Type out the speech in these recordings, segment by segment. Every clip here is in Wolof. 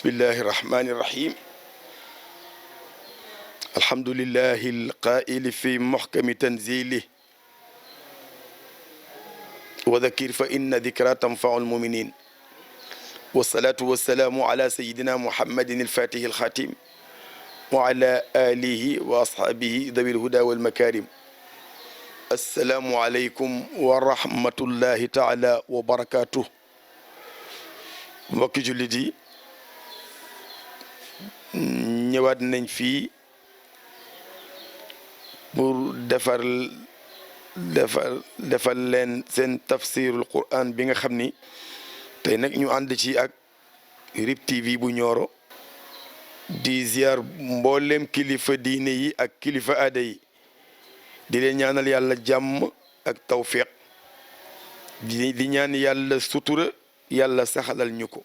bismillahi irrahmani irrahim alhamdulillahi alqaili fi muhkami tanzilih wa dhakir fa inna dhikra tanfau almuminin wassalatu wassalamu ala sayidina muhammadin alfatihi alkhatim wa ala alihi wa ashabihi dhawi alhuda walmakarim assalaamu aleykum wa rahmatullahi taala wa barakatuh. mbokki jullit yi ñëwaat nañ fii pour defal leen seen tafsirul quran bi nga xam ni tey nag ñu ànd ci ak RIP TV bu Nioro di ziar mboolem kilifa diine yi ak kilifa aada yi di leen ñaanal yàlla jàmm ak tawfiq di ñaan yàlla sutura yàlla saxalal ñu ko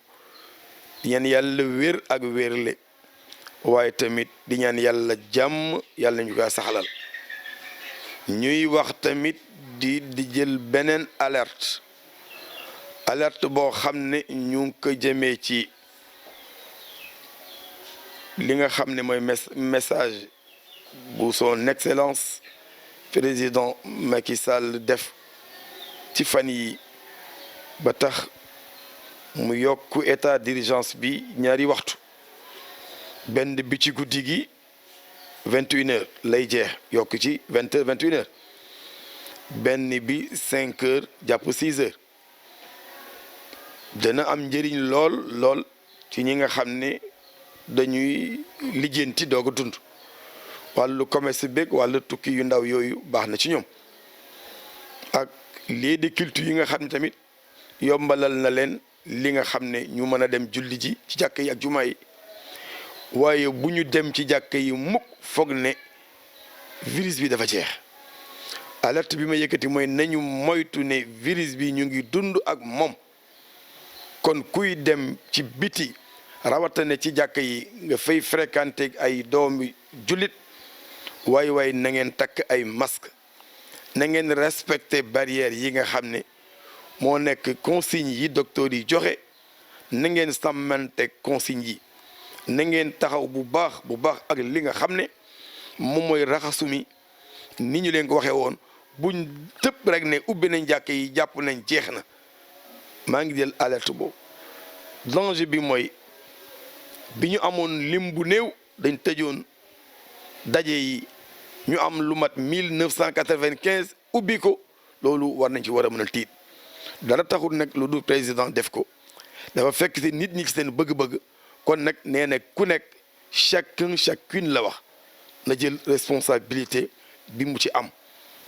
di ñaan yàlla wér ak wérle waaye tamit di ñaan yàlla jàmm yàlla ñu koy saxalal ñuy wax tamit di jël beneen alerte boo xam ne ñu ngi ko jëmee ci li nga xam ne mooy message bu son excellence président Macky Sall def ci fan yi ba tax mu yokk état d'urgence bi ñaari waxtu benn bi ci guddi gi 21h lay jeex yokk ci 20h 21h benn bi 5h jàpp 6h dana am njëriñ lool ci ñi nga xam ne dañuy lijjanti doog a dund wàllu commerce beeg wàllu tukki yu ndaw yooyu baax na ci ñoom ak lieu de culte yi nga xam ne tamit yombalal na leen li nga xam ne ñu mën a dem julli ji ci jàkk yi ak jumaa yi waaye bu ñu dem ci jàkk yi mukk foog ne virus bi dafa jeex alerte bi ma yëkkati mooy nañu moytu ne virus bi ñu ngi dund ak moom kon kuy dem ci biti rawatina ci jàkk yi nga fay fréquenter ay doomi jullit waaye na ngeen takk ay masque na ngeen respecter barrières yi nga xam ne moo nekk consigne yi docteur yi joxe na ngeen sàmmante consigne yi na ngeen taxaw bu baax ak li nga xam ne moom mooy raxasu mi ni ñu leen ko waxee woon buñ tëb rek ne ubbi nañ jàkk yi jàpp nañ jeex na maa ngi jël alerte boobu danger bi mooy bi ñu amoon lim bu néew dañ tëjoon daje yi ñu am lu mat 1995 ubbi ko loolu war nañ ci war a mën a tiit dara taxul nag lu du président def ko dafa fekk si nit ñi ci seen bëgg-bëgg kon nag nee na ku nekk chacune la wax na jël responsabilité bi mu ci am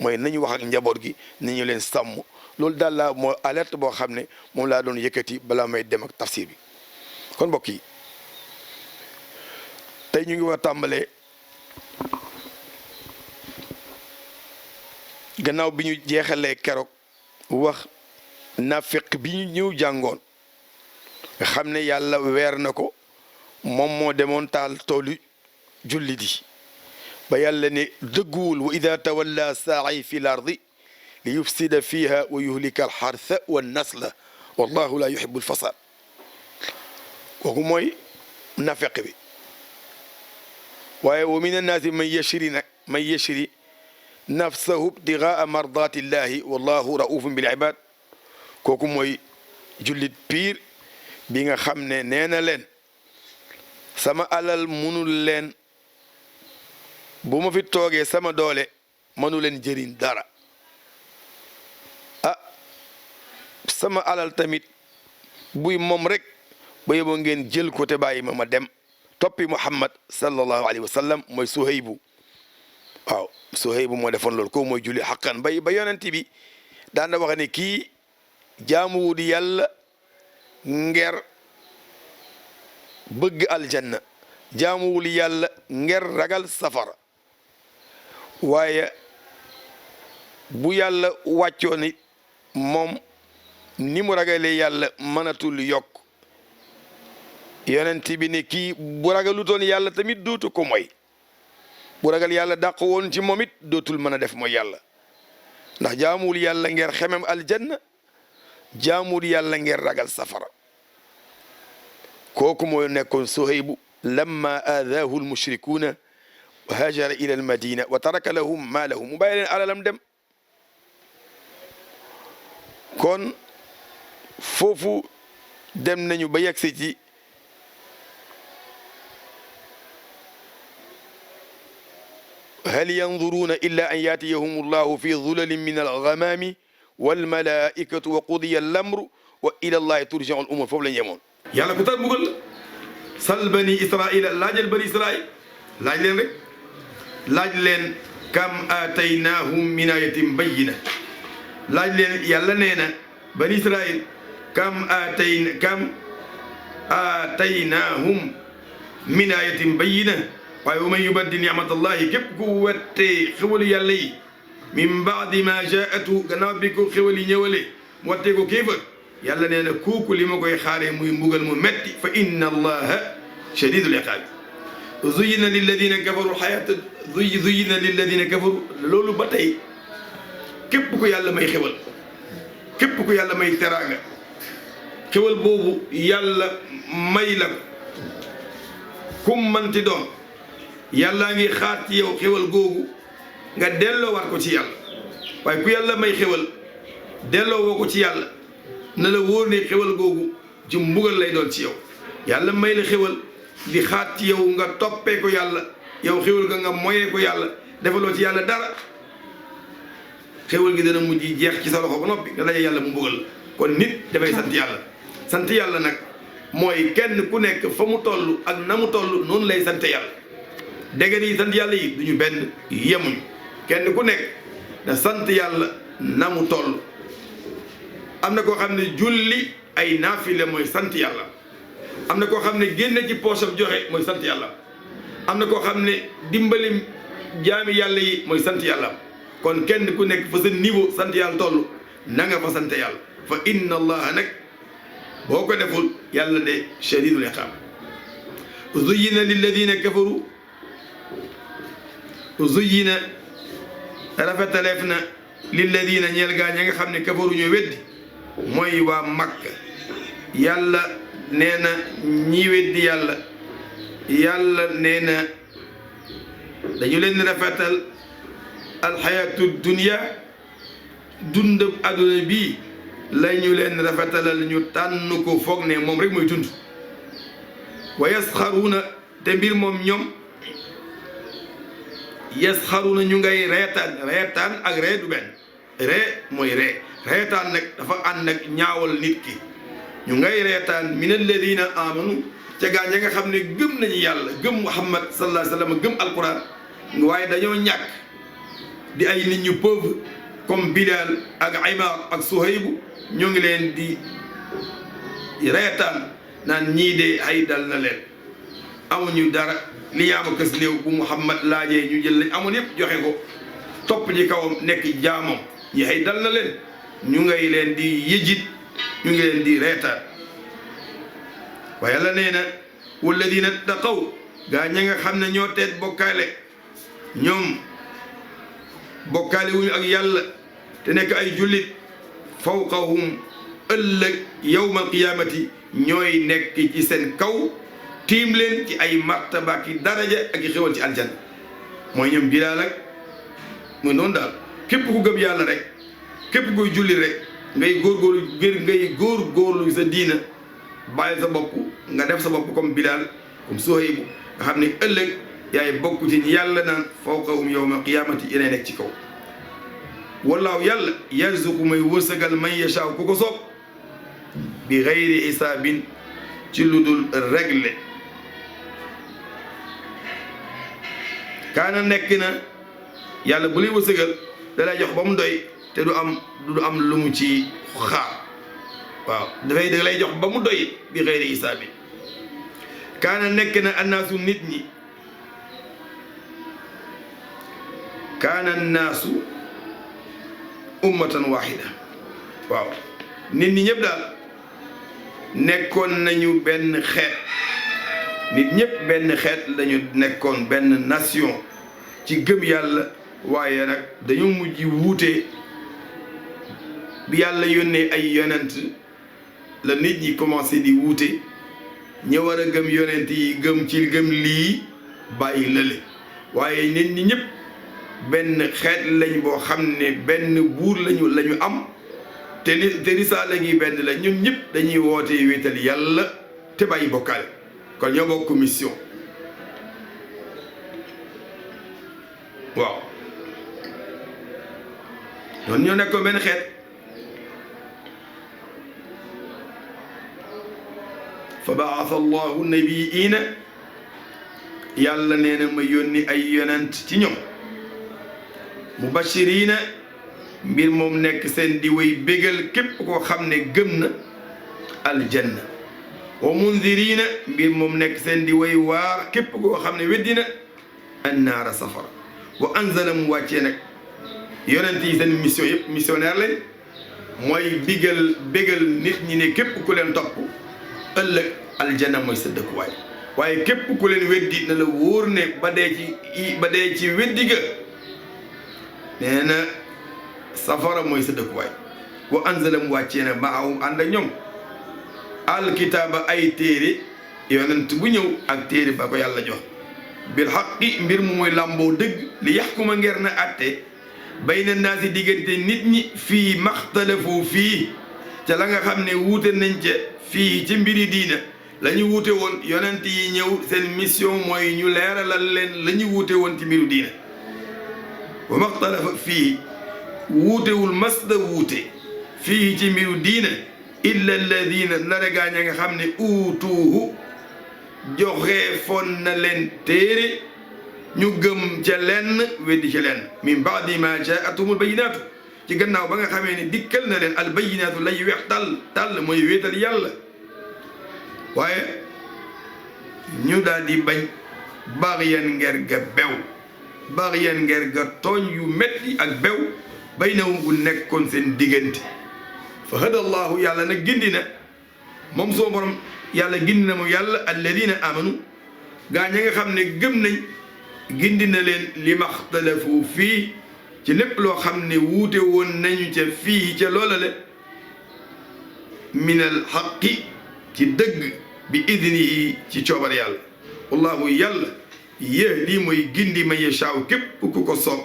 mooy nañu wax ak njaboot gi nañu leen sàmm loolu daal la moo alerte boo xam ne moom laa doon yëkkati balaa may dem ak tafsir bi kon mbokk yi tey ñu ngi war tàmbalee gannaaw bi ñu jeexalee keroog wax nafiq bi ñu ñëw jàngoon nga xam ne yàlla weer na ko moom moo demoon taal toolu jullit yi ba yàlla ne dëgguwul wa ida tawalla saa'i fi l ardi li yufsida fiha wa yuhlika al xarsa wa nasla wallahu la yuhibu al fasad kooku mooy nafiq bi waaye wa min annaasi man yashri nafsahu ibtigaa mardati llahi wallahu raufun bil ibad kooku mooy jullit piir bi nga xam ne nee na leen sama alal munul leen bu ma fi toogee sama doole mënu leen jëriñ dara sama alal tamit buy moom rek ba yóbboo ngeen jël ko te bàyyi ma dem toppi Muhammad sallallahu alayhi wa sallam mooy Suhaybu waaw Suhaybu moo defoon loolu ko mooy julli xaqan ba yonent bi daan na wax ne kii jaamuwul yàlla nger bëgg aljanna jaamuwul yàlla nger ragal safara waaye bu yàlla wàccoon it moom ni mu ragalee yàlla mënatul yokk yonent bi ne kii bu ragalutoon yàlla tamit dootu ko mooy bu ragal yàlla dàq woon ci moom it dootul mën a def mooy yàlla ndax jaamuwul yàlla nger xemem aljanna jaamuwul yàlla nger ragal safara kooku moo nekkoon Suhaybu lamma aadaahu almushrikuuna wa haajara ila almadina wa taraka lahum maalahu mu bàyyi leen alalam dem. kon foofu dem nañu ba yegsi ci hal yanduruuna illa an yaatiyahum allahu fi zulalin min algamaami walmalaikatu wa qudiya al-amru wa ila allahi turja'u al-umur. foofu la ñu yemoon. yàlla ku tar mbugal la. sal bani israila laajal bani israil laaj leen rek laaj leen kam aataynaahum min ayatin bayyina laaj leen yàlla nee na bani israil kam aataynaahum min ayatin bayyina waaye wa man yubaddil ni'matallahi képp ku wettee xéwalu yàlla yi min baadi ma jaatu gannaaw bi ko xéwal yi ñëwale mu wattee ko kéefar yàlla nee na kooku li ma koy xaaree muy mbugal mu metti fa inna allaha shadidul iqaabi zuyina lilladina kafaru xayaata zuyina lilladina kafaru loolu ba tey képp ku yàlla may xéwal képp ku yàlla may teraanga xéwal boobu yàlla may la kum manti doon yàllaa ngi xaar ci yow xéwal googu nga delloo war ko ci yàlla waaye ku yàlla may xéwal delloo woo ko ci yàlla na la wóor ne xéwal googu ci mbugal lay doon ci yow yàlla may la xéwal di xaat ci yow nga toppee ko yàlla yow xéwal ga nga moyee ko yàlla defaloo ci yàlla dara xéwal gi dana mujj jeex ci sa loxo ba noppi nga daje yàlla mu mbugal la kon nit dafay sant yàlla nag mooy kenn ku nekk fa mu toll ak na mu toll noonu lay sant yàlla dégg yi sant yàlla yi duñu benn yemuñu kenn ku nekk da sant yàlla na mu toll am na koo xam ne julli ay naafile mooy sant yàlla am na koo xam ne génne ci poosam joxe mooy sant yàlla am na koo xam ne dimbali jaami yàlla yi mooy sant yàlla kon kenn ku nekk fa sa niveau sant yàlla toll na nga fa sant yàlla fa inna allaha nag boo ko deful yàlla de shadidul iqaab zuyyina lilladina kafaru zuyyina rafetaleef na lilladina ñeel gaa ña nga xam ne kafaru ñu weddi mooy waa Makka yàlla nee na ñi weddi yàlla nee na dañu leen rafetal alxayatu dunia dund adduna bii la ñu leen rafetalal ñu tànn ko foog ne moom rek mooy dund wa yasxaruuna te mbir moom ñoom yasxaruuna ñu ngay reetaan ak ree du benn ree mooy reetaan nag dafa ànd ak ñaawal nit ki ñu ngay reetaan min alladina amanu ca gaa ña nga xam ne gëm nañu yàlla gëm Muhammad sallallahu alayhi wa sallam gëm alquran waaye dañoo ñàkk di ay nit ñu pauvre comme Bilal ak Aymar ak Suhaybu ñoo ngi leen di reetaan naan ñii de ay dal na leen amuñu dara li yaama kës néew bu Muhammad laajee ñu jël lañ amoon yëpp joxe ko topp ci kawam nekk jaamam ñi ay dal na leen ñu ngay leen di yëjit ñu ngi leen di reetaan waaye yàlla nee na walladina taqaw gaa ña nga xam ne ñoo teet bokkaale ñoom bokkaale wuñu ak yàlla te nekk ay jullit fawqahum ëllëg yawmal qiyaamati ñooy nekk ci seen kaw tiim leen ci ay martaba ki daraja ak i xewal ci aljanna mooy ñoom Bilaal ak muy noonu daal képp ku gëm yàlla rek képp kuy julli rek ngay góorgóorlu sa diina bàyyi sa bopp nga def sa bopp comme Bilaal comme Suhaybu nga xam ne ëllëg yaay bokk ci ñi yàlla naan fawqahum yawmal qiyaamati yéenay nekk ci kaw wallaahu yàlla yarzuqu may wërsëgal man yashaa ku ko soob bi xayri hisaabin ci lu dul réglé kaana nekk na yàlla bu lay wërsëgal da lay jox ba mu doy te du am lu mu ci xaar waaw dafay da lay jox ba mu doy bi xayri hisaabin kaana nekk na annaasu nit ñi kaana annaasu ummatan waahida waaw nit ñi ñëpp daal nekkoon nañu benn xeet nit ñëpp benn xeet lañu nekkoon benn nation ci gëm yàlla waaye nag dañu mujj wuute bi yàlla yónnee ay yonent la nit ñi commencé di wuute ñi war a gëm yonent yi gëm ci gëm lii bàyyi lële waaye nit ñi ñëpp benn xeet lañ boo xam ne benn buur lañu am te risaala gi benn la ñun ñëpp dañuy woote wéetal yàlla te bàyyi bokkaale kon ñoo bokk mission waaw noonu ñoo nekkoon benn xeet fa baasa allahu nabiina yàlla nee na ma yónni ay yonent ci ñoom mubashirina mbir moom nekk seen di way bégal képp koo xam ne gëm na aljanna wa mundirina mbir moom nekk seen di way waar képp koo xam ne weddina annaara safara wa anzala mu wàccee nag yonent yi seen mission yëpp missionnaire lañ mooy bégal nit ñi ne képp ku leen topp ëllëg aljanna mooy sa dëkkuwaay waaye képp ku leen weddi na la wóor ne ba dee ci weddi ga nee na safara mooy sa dëkkuwaay wa anzala mu wàccee na maahum ànd ak ñoom alkitaaba ay téere yonent bu ñëw ak téere ba ko yàlla jox bil xaqi mbir mu mooy làmboo dëgg li yaxkuma ngir na atte bayna naasi diggante nit ñi fii maxtalafu fii ca la nga xam ne wuute nañ ca fii ci mbiri diina la ñu wuute woon yonent yi ñëw seen mission mooy ñu leeralal leen la ñu wuute woon ci mbiru diina wa maxtalafa fii wuutewul mas da wuute fii ci mbiru diina illa alladina ndare gaañ a nga xam ne uutuuhu joxe foon na leen téere ñu gëm ca lenn weddi ca lenn min baadi ma jaatumul bayinaatu ci gannaaw ba nga xamee ne dikkal na leen al bayinaatu lay weex tàll mooy wéetal yàlla waaye ñu daal di bañ baxyan nger ga bew baxyan nger ga tooñ yu metti ak bew baynahum gu nekkoon seen diggante fa hada allahu yàlla nag gindi na moom soo borom yàlla gindi na moom yàlla alladina amanu gaa ña nga xam ne gëm nañ gindi na leen li maxtalafu fii ci lépp loo xam ne wuute woon nañu ca fii ca loola le min al xaqi ci dëgg bi idnihi ci coobar yàlla wallahu yàlla yahdi mooy gindi man yashaaw képp ku ko soob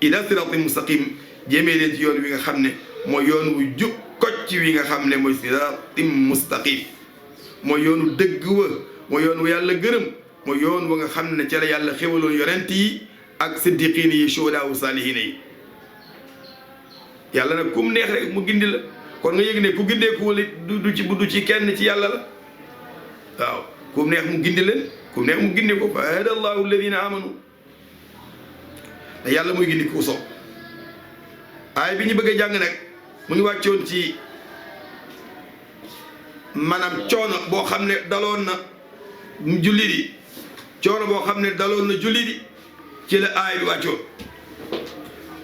ila siraatin mustaqim jéemee leen ci yoon wi nga xam ne mooy yoon wu jub kocc wi nga xam ne mooy siraatin mustaqim mooy yoonu dëgg wa mooy yoon wu yàlla gërëm mooy yoon wa nga xam ne ca la yàlla xéwaloon yonent yi ak siddiqiin yi shuhadaa wu saalihiin yi yàlla nag kum neex rek mu gindi la kon nga yëg ne ku gindeeku du ci kenn ci yàlla la waaw kum neex mu gindi leen kum neex mu gindi ko fa hada allahu alladina amanu te yàlla mooy gindi ko soob aay bi ñu bëgg a jàng nag mu ngi wàccoon ci maanaam coono boo xam ne daloon na jullit yi coono boo xam ne daloon na jullit yi ci la aay bi wàccoon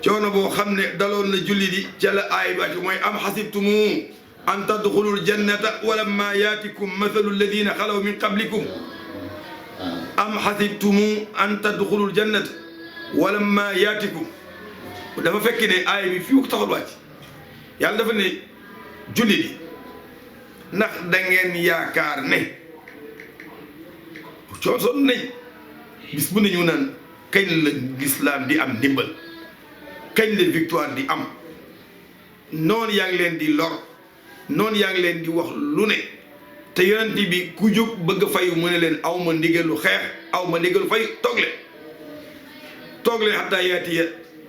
coono boo xam ne daloon na jullit yi ci la aay bi wàccoon mooy am xasibtumu an tadxulul jannata walamma yaatikum mathalu alladina xalaw min qablikum am xasibtumu an tadxulul jannata walamma yaatikum dafa fekk ne aay bi fii ko taxul wàcc yàlla dafa ne jullit yi ndax da ngeen yaakaar ne coosoon nañ bis bu nañu naan kañ la lislaam di am ndimbal kañ la victoire di am noonu yaa ngi leen di lor noonu yaa ngi leen di wax lu ne te yonent bi ku jóg bëgg a fayu mu ne leen aw ma ndigalu xeex aw ma ndigalu fay toog leen xataa yaatiya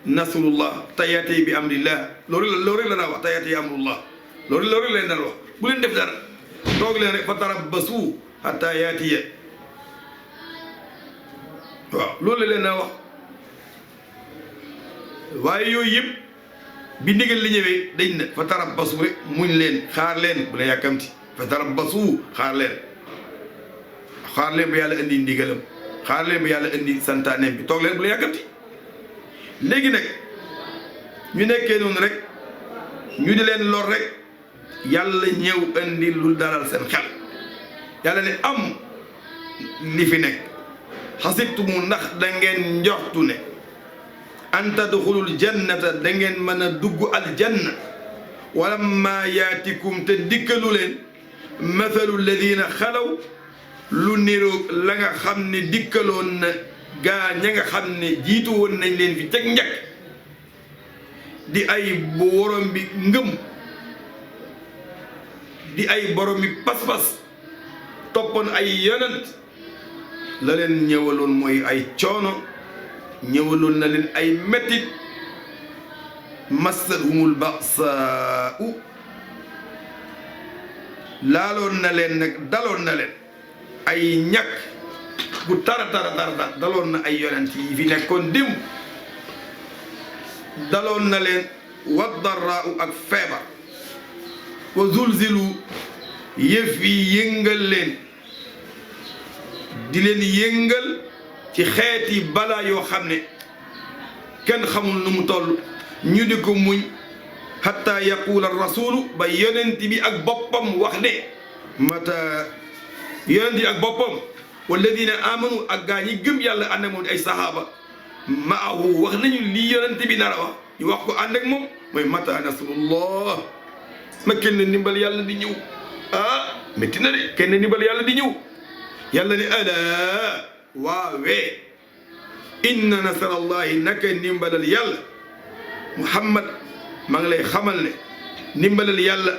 nasrullah tayaatay bi amrillah loolu rek la naa wax tayaatay amrullah loolu rek leen daan wax bu leen def dara toog leen rek fa tarabbasu hatta yaatiya waaw loolu la leen naa wax waaye yooyu yëpp bi ndigal li ñëwee dañ na fa tarabbasu rek muñ leen xaar leen bu leen yàkkamti fa tarabbasu xaar leen ba yàlla indi ndigalam xaar leen ba yàlla indi santaaneem bi toog leen bu leen yàkkamti léegi nag ñu nekkee noonu rek ñu di leen lor rek yàlla ñëw indi lu dalal seen xel yàlla ne am li fi nekk xasibtumu ndax da ngeen njortu ne an tadxulul jannata da ngeen mën a dugg aljanna walamma yaatikum te dikkalu leen mathalu alladina xalaw lu niroog la nga xam ne dikkaloon na gaa ña nga xam ne jiitu woon nañ leen fi teg njëkk di ay borom bi ngëm di ay borom bi pas-pas toppoon ay yonent la leen ñëwaloon mooy ay coono ñëwaloon na leen ay mettit massahumul ba'saa'u laaloon na leen nag daloon na leen ay ñàkk bu tara daloon na ay yonent yi fi nekkoon démb daloon na leen waddarraa'u ak feebar wa zulzilu yëf yi yëngal leen di leen yëngal ci xeeti balaa yoo xam ne kenn xamul nu mu toll ñu di ko muñ hatta yaqula rasulu ba yonent bi ak boppam wax ne mata yonent bi ak boppam walladina amanu ak gaa ñi gëm yàlla ànd ak moom ay sahaaba maahu wax nañu lii yonent bi nar a wax ñu wax ko ànd ak moom mooy mata nasrullah ma kenn ndimbal yàlla di ñëw métti na de kenn ndimbal yàlla di ñëw yàlla ne ala waawee inna nasrallahi naka ndimbalal yàlla muhammad maa ngi lay xamal ne ndimbalal yàlla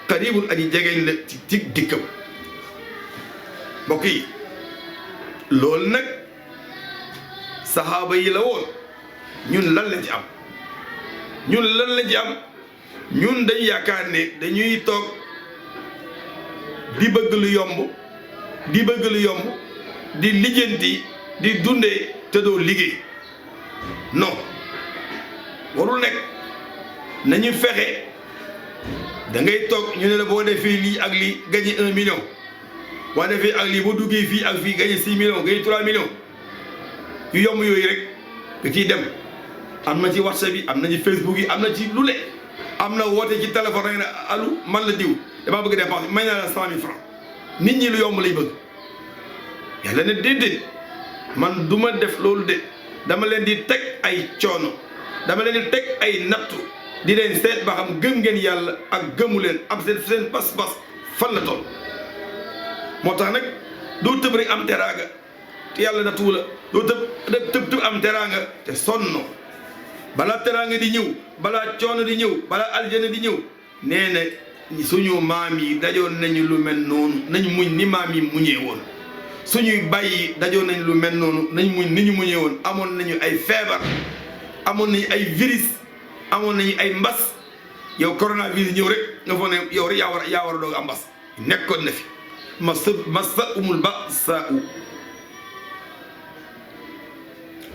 qaribul aji jegeñ la ci dig dikkam mbokk yi loolu nag saxaaba yi la woon ñun lan la ci am ñun dañ yaakaar ne dañuy toog di bëgg lu yomb di lijjanti di dundee te doo liggéey non warul nekk nañu fexe da ngay toog ñu ne la boo defee lii ak lii gagné 1 million boo defee ak lii boo duggee fii ak fii gagné 6 millions gagné 3 millions yu yomb yooyu rek nga ciy dem am na ci WhatsApp yi am na ci Facebook yi am na ci lu le am na woote ci téléphone rek ne allo man la diw damaa bëgg dépense may naa la 100 000 francs nit ñi lu yomb lay bëgg yàlla ne déedéet man du ma def loolu de dama leen di teg ay coono dama leen di teg ay nattu di leen seet ba xam gëm ngeen yàlla ak gëmu leen am seen pas-pas fan la toll moo tax nag doo tëb rek am teraanga te yàlla nattu la doo tëb am teraanga te sonno balaa teraanga di ñëw balaa coono di ñëw balaa aljana di ñëw nee na suñu maam yi dajoon nañu lu mel noonu nañ muñ ni maam yi muñee woon suñuy bàyyi dajoon nañ lu mel noonu nañ muñ ni ñu muñee woon amoon nañu ay feebar amoon nañu ay virus amoon nañu ay mbas yow coronavirus ñëw rek nga foog ne yow rek yaa war a doog am mbas nekkoon na fi massahumul ba'saa'u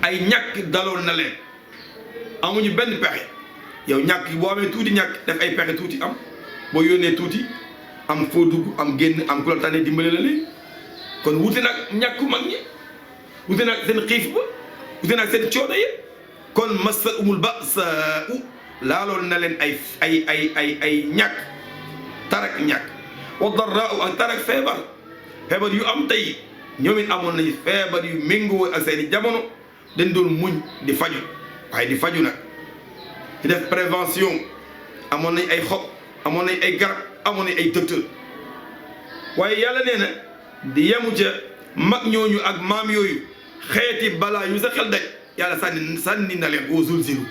ay ñàkk daloon na leen amuñu benn pexe yow ñàkk boo amee tuuti ñàkk def ay pexe tuuti am boo yónnee tuuti am foo dugg am génn am ku la tànnee dimbale la léegi kon wuute nag ñàkku mag ñi wuute nag seen xiif ba wuute nag seen coono yi kon massahumul ba'saa'u laaloon na leen ay ñàkk tarak ñàkk wa darraa'u ak tarak feebar yu am tey ñoom it amoon nañu feebar yu méngoo ak seeni jamono dañ doon muñ di faju waaye di faju nag di def prévention amoon nañ ay xob amoon nañ ay garab amoon nañ ay docteur waaye yàlla nee na di yemu ca mag ñooñu ak maam yooyu xeeti balaa yu sa xel daj yàlla sànni na leen au zulzilu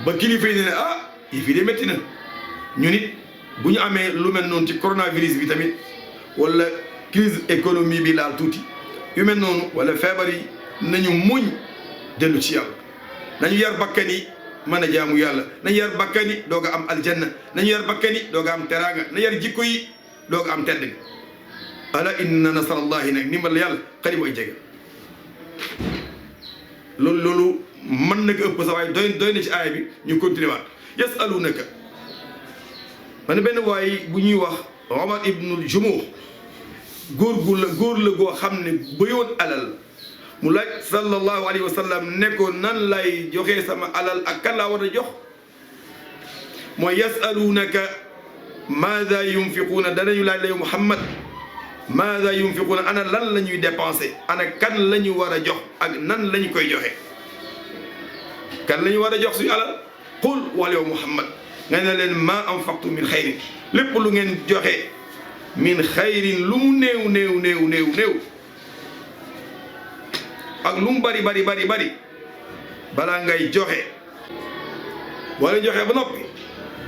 ba kilifa yi ne yi fii de métti na ñu nit bu ñu amee lu mel noonu ci coronavirus bi tamit wala crise économie bi laal tuuti yu mel noonu wala feebar yi nañu muñ dellu ci yàlla nañu yar bakkan yi mën a jaamu yàlla nañu yar bakkan yi doog a am aljanna nañu yar bakkan yi doog a am teraanga nañu yar jikko yi doog a am tedd ala inna nasrallahi nag ndimbal yàlla xarib ay jege loolu mën na ko ëpp sa waaye doy na ci aaya bi ñu continuer waat yasalunaka man benn waay bu ñuy wax Omar ibnul Jumuh góor la goo xam ne bëyoon alal mu laaj sallallahu alayhi wa sallam ne ko nan lay joxe sama alal ak kan laa war a jox mooy yasalunaka maada yunfiquuna danañu laaj la yow Muhammad maada yunfiquuna ana lan la ñuy dépensé ana kan la ñu war a jox ak nan la ñu koy joxe kan la ñu war a jox suñu alal qul wala yow Muhammad nga ne leen maa anfaqtu min xayrin lépp lu ngeen joxe min xayrin lu mu néew néew néew néew néew ak lu mu bari bari bari bari balaa ngay joxe wala joxe ba noppi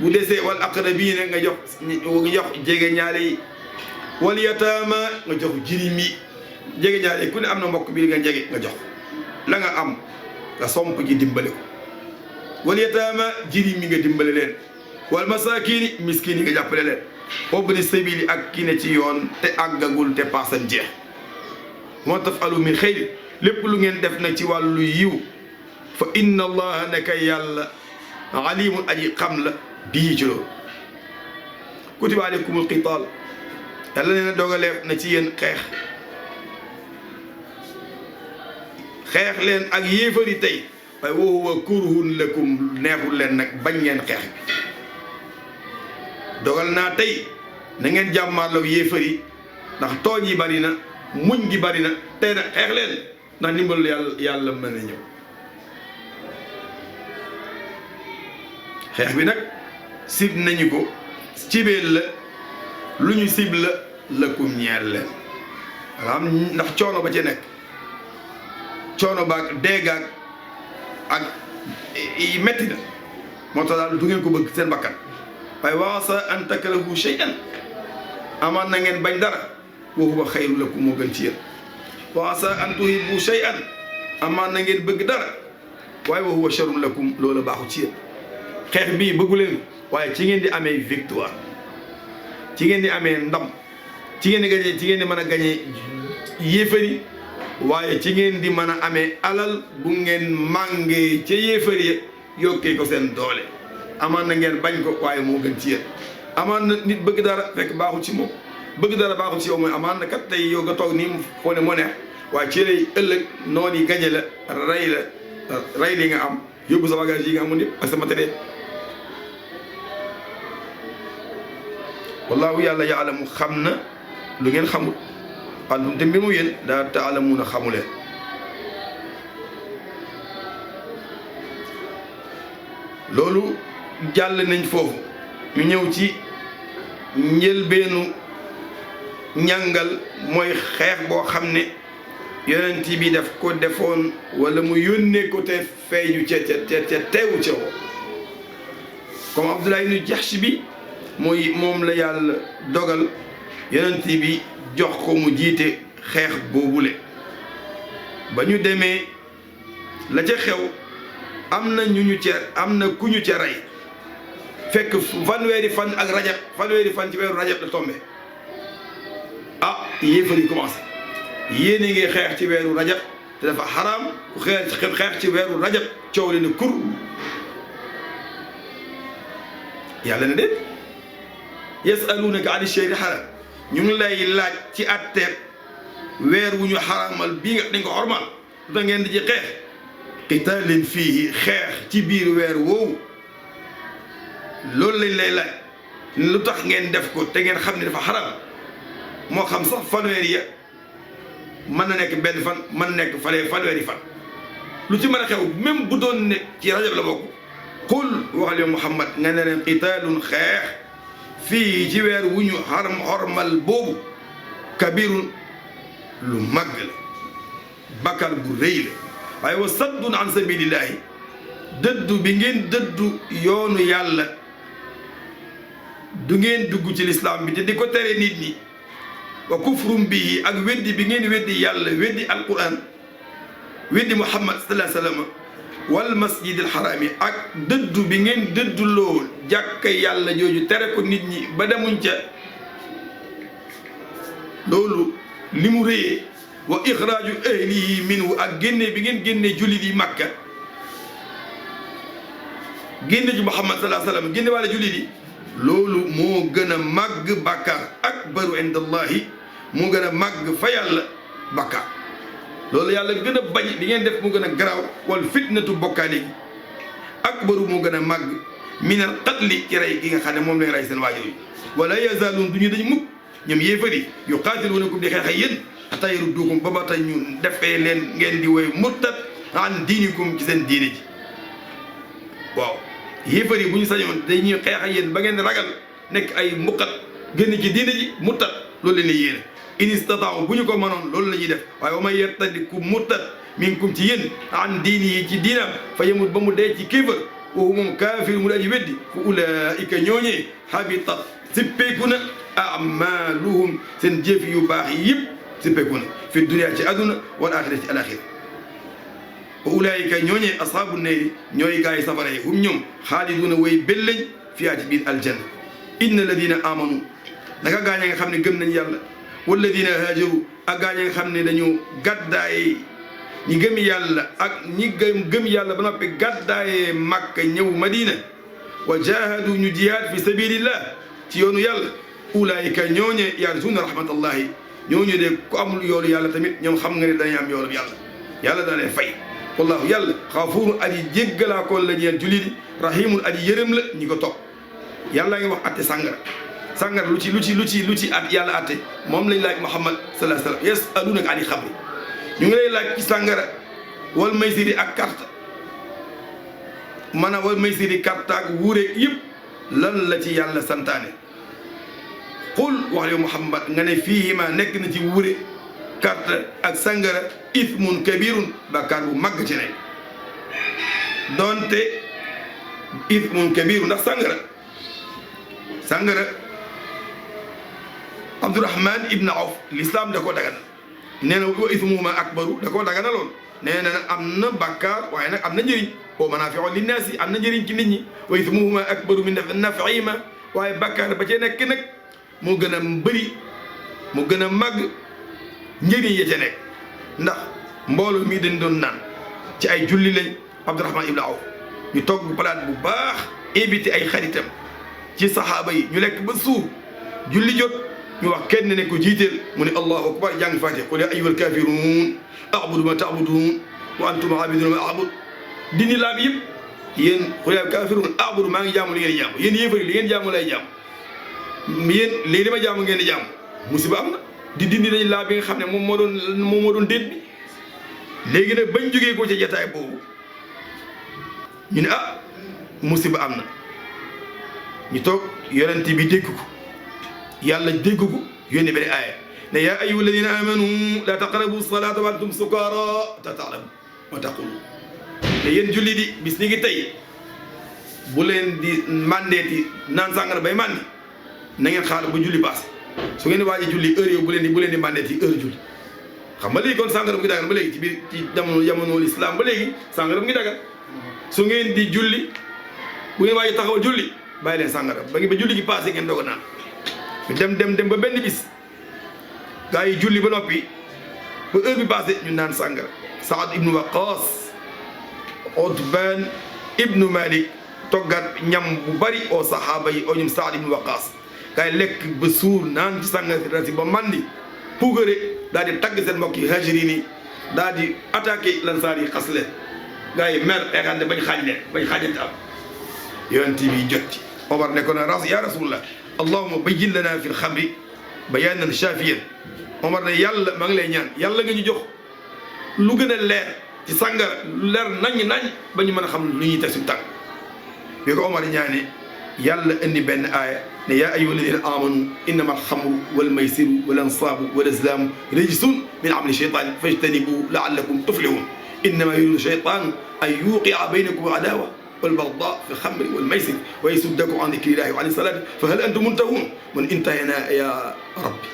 bu desee wal aqrabiina nga jox jege ñaale yi wal yataama nga jox jirim yi jege ñaale yi ku ne am na mbokk bi nga jege nga jox la nga am nga somp ji dimbale ko wal yataama jirim yi nga dimbale leen wal masaakiini miskiin yi nga jàppale leen wabni sabili ak ki ne ci yoon te àggagul te paasan jeex moo tafalu min xayri lépp lu ngeen def na ci wàllu yiw fa inna allaha naka yàlla alimun aji xam la bii ci loolu kutiba aleykumul qitaal yàlla nee na dogaleef na ci yéen xeex leen ak yéefari tey waaye wa huwa kurhun lakum neexul leen nag bañ ngeen xeex bi dogal naa tey na ngeen jàmmaarloo yéefari ndax tooñ yi bari na muñ gi bari na tey nag xeex leen ndax ndimbalu yàlla mën na ñëw xeex bi nag sib nañu ko cibeel la lu ñu sib la lëkkum ñeel leen xam ndax coono ba ci nekk coono baag deegaag ak metti na moo tax daal du ngeen ko bëgg seen bakkan waaye wa asaa an takrahu shay'an amaan na ngeen bañ dara wa huwa xayru lakum moo gën ci yéen wa asaa an tuhibbu shay'an amaan na ngeen bëgg dara waaye wa huwa sharrun lakum loola baaxu ci yéen xeex bii bëggu leen waaye ci ngeen di amee victoire ci ngeen di amee ndam ci ngeen di gañee ci ngeen di mën a gañee yéefari waaye ci ngeen di mën a amee alal bu ngeen màngee ca yéefari yokkee ko seen doole amaan na ngeen bañ ko waaye moo gën ci yéen amaan na nit bëgg dara fekk baaxul ci moom bëgg dara baaxul ci yow mooy amaan na kat tey yow nga toog nii foo ne moo neex waaye ci lay ëllëg noonu yi gañe la rey li nga am yóbbu sa bagage yi nga amoon yëpp ak sa matériel wallaahu yàlla yaalamu xam na lu ngeen xamul antum te mbir mu yéen daa taalamuuna xamuleen loolu jàll nañ foofu ñu ñëw ci njëlbeenu ñàngal mooy xeex boo xam ne yonent bi daf ko defoon wala mu yónnee ko te feeñu ca teewu ca woo comme Abdullah ibnu Jahsh bi moom la yàlla dogal yonent bi jox ko mu jiite xeex boobule ba ñu demee la ca xew am na ku ñu ca rey fekk fanweeri fan ak rajab fanweeri fan ci weeru rajab la tombé yéefar yi commencé yéen a ngi xeex ci weeru rajab te dafa xaraam ku xeex ci weeru rajab coow li ne kur yàlla ne de yasalunaka ani shahri haram ñu ngi lay laaj ci atteeb weer wu ñu xaraamal bii nga dañ ko xormal lu tax ngeen di ci xeex qitaalin fiihi xeex ci biir weer woowu loolu lañ lay laaj lu tax ngeen def ko te ngeen xam ne dafa xaraam moo xam sax fanweer ya mën na nekk benn fan mën na nekk fanweeri fan lu ci mën a xew même bu doon ne ci rajab la bokk qul waxal yow Muhammad nga ne leen qitaalun xeex fii ci weer wu ñu xormal boobu kabirun lu màgg la bakkaar bu rëy la waaye wa saddun an sabilillahi dëddu bi ngeen dëddu yoonu yàlla du ngeen dugg ci lislaam bi te di ko tere nit ñi wa kufrum bihi ak weddi bi ngeen weddi yàlla weddi alquran weddi muhammad sallallahu alayhi wa sallam wal masjidil xaraam yi ak dëddu bi ngeen dëddu loo jàkka yàlla jooju tere ko nit ñi ba demuñ ca loolu li mu rëyee wa ixraaju ahlihi minhu ak génne bi ngeen génne jullit yi Makka génne ji Muhammad sallallahu alayhi wa sallam génne wàlla jullit yi loolu moo gën a màgg bàkkaar akbaru indallahi moo gën a màgg fa yàlla bàkkaar loolu yàlla gën a bañ li ngeen def moo gën a garaaw wal fitnatu bokkaale gi akbaru moo gën a màgg minal qatli ci rey gi nga xam ne moom lañ rey seen waajur yi wala yazaaluun du ñu dañ mukk ñoom yéefari yuqaatiluunakum di xeex ak yéen hatta yarudduukum ba ba tey ñu defee leen ngeen di woy murtad an diinikum ci seen diine ji waaw yéefar yi bu ñu sañoon dañuy xeex ak yéen ba ngeen ragal nekk ay mbuqat génn ci diina ji murtad loolu leen yéene in istataaw bu ñu ko mënoon loolu la ñuy def waaye wa man yartadi ku murtad minkum ci yéen an diini yi ci diinaam fa yemut ba mu dee ci kéefar woowu moom kaafir mu aji weddi fa ulaika ñooñee habitat sippeeku na amaluhum seen jëf yu baax yi yëpp sippeeku na fi dunia ci aduna wal axira ci alaxira wa ulaika ñooñee ashaabu nayri ñooy gaay safara yi hum ñoom xaaliduna way belleñ fiyaa ci biir aljanna inna alladina amanu naka gaañ nga xam ne gëm nañ yàlla walladina haajaru ak gaañ nga xam ne dañu gàddaaye ñi gëm yàlla ak ñi gëm yàlla ba noppi gàddaaye Makka ñëw Madina wa jahadu ñu jihaad fi sabilillah ci yoonu yàlla ulaayika ñooñe yarjuuna rahmatallahi ñooñu de ku amul yoolu yàlla tamit ñoom xam nga ne dañuy am yoolu yàlla yàlla dana leen fay wallahu yàlla xafuurun aji jéggalaa koon la ñeel jullit yi rahimun aji yërëm la ñi ko topp yàlla ngi wax atte sàngara lu ci at yàlla atte moom lañ laaj Muhammad sallallahu alayhi wa sallam yasalunaka ani xamri ñu ngi lay laaj ci sàngara wal maysiri ak carte maanaam wal maysiri carte ak wuure yëpp lan la ci yàlla santaane qul wax yow Muhammad nga ne fiihima nekk na ci wuure carte ak sàngara ithmun kabirun bàkkaar bu màgg ci nekk doonte ithmun kabirun ndax sàngara Abdurahman ibn Awf l'islam da ko dagan nee na wa ithmuhuma akbaru da koo daganaloon nee na am na bàkkaar waaye nag am na njëriñ wa manaafiu linnaasi am na njëriñ ci nit ñi wa ithmuhuma akbaru min naf'ihima waaye bàkkaar ba cee nekk nag moo gën a bëri mu gën a màgg njëriñ ya ca nekk ndax mbooloo mii dañ doon naan ci ay julli lañ Abdurahman ibn Awf ñu togg palaat bu baax invité ay xaritam ci saxaaba yi ñu lekk ba suur julli jot ñu wax kenn ne ko jiiteel mu ne allahu akbar jàng fatiha qul ya ayyuhal kaafiruun a'budu ma ta'buduun wa antum aabiduuna ma a'budu dindi laam yëpp yéen qul ya kaafiruun a'budu maa ngi jaamu li ngeen di jaamu yéen yéefari li ngeen jaamu lay jaamu yéen léegi li ma jaamu ngeen di jaamu musiba am na di dindi nañ laa bi nga xam ne moom moo doon déet bi léegi nag bañ jógee ko ca jataay boobu ñu ne musiba am na ñu toog yonent bi dégg ko yàlla dégg ko yónni benn aaya ne yaa ayyuha alladina amanu la taqrabu salata wa antum sukara ta ta'lamu wa taqulu te yéen julli di bis ni ngi tey bu leen di mandeeti naan sàngara bay mandi na ngeen xaar ba julli paase su ngeen di waaj a julli heure yow bu leen di mandeeti heure julli xam nga léegi kon sàngara mu ngi dagan ba léegi ci biir ci jamono islam ba léegi sàngara mu ngi dagan su ngeen di julli bu ngeen waaj a taxawal julli bàyyi leen sàngara ba julli gi paase ngeen doog a naan dem ba benn bis gaa yi julli ba noppi ba heure bi passé ñu naan sàngara Saad ibnu Waqaas Utbaan ibnu Malik toggat ñam bu bari oo sahaaba yi oo ñoom Saad ibnu Waqaas gaa yi lekk ba suur naan ci sàngara si ba mandi puugare daal di tagg seen mbokk yi hajirin yi daal di attaqué lansaar yi xas leen gaa yi mer eexante bañ xaajante am yonent bi jotti Omar ne ko na ya rasulullah allahumma bayyin lana fi lxamri bayaanan shaafiyan Omar ne yàlla maa ngi lay ñaan yàlla nga ñu jox lu gën a leer ci sàngara lu leer nañ ba ñu mën a xam lu ñuy teg suñu tànk bi ko Omar ñaane yàlla indi benn aaya ne yaa ayyuha alladina amanu innama alxamru walmaysiru wal ansaabu wal azlaamu rijsun min amali shaytaan fajtanibu laallakum tuflihun innama yuridu shaytaanu an yuqia baynakum adaawa والبغضاء في الخمر والميسر ويصدكم عن ذكر الله وعن الصلاة فهل أنتم منتهون من انتهينا يا ربي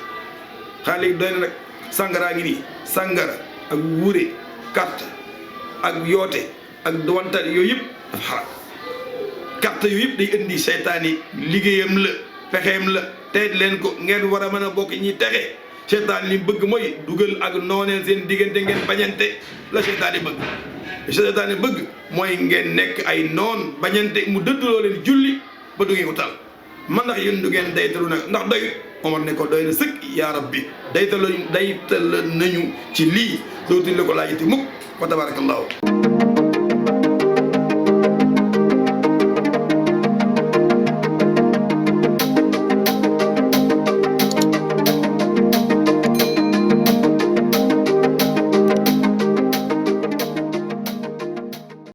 xaalis doy na nag sàngara ngi nii sàngara ak wuure carte ak yoote ak dowantal yooyu yëpp dafa xaram carte yooyu yëpp day indi seytaan yi liggéeyam la pexeem la tey leen ko ngeen war a mën a bokk ñi texe seytaan li bëgg mooy dugal ak nooneel seen diggante ngeen bañante la seytaan yi bëgg seytaane bëgg mooy ngeen nekk ay noon bañante mu dëdduloo leen julli ba du ngeen ko tal man ndax yéen du ngeen daytalu nag ndax doyut Omar ne ko doy na sëkk yaa rabbi daytal nañu ci lii dootuñ la ko laajati mukk fa tabarakallahu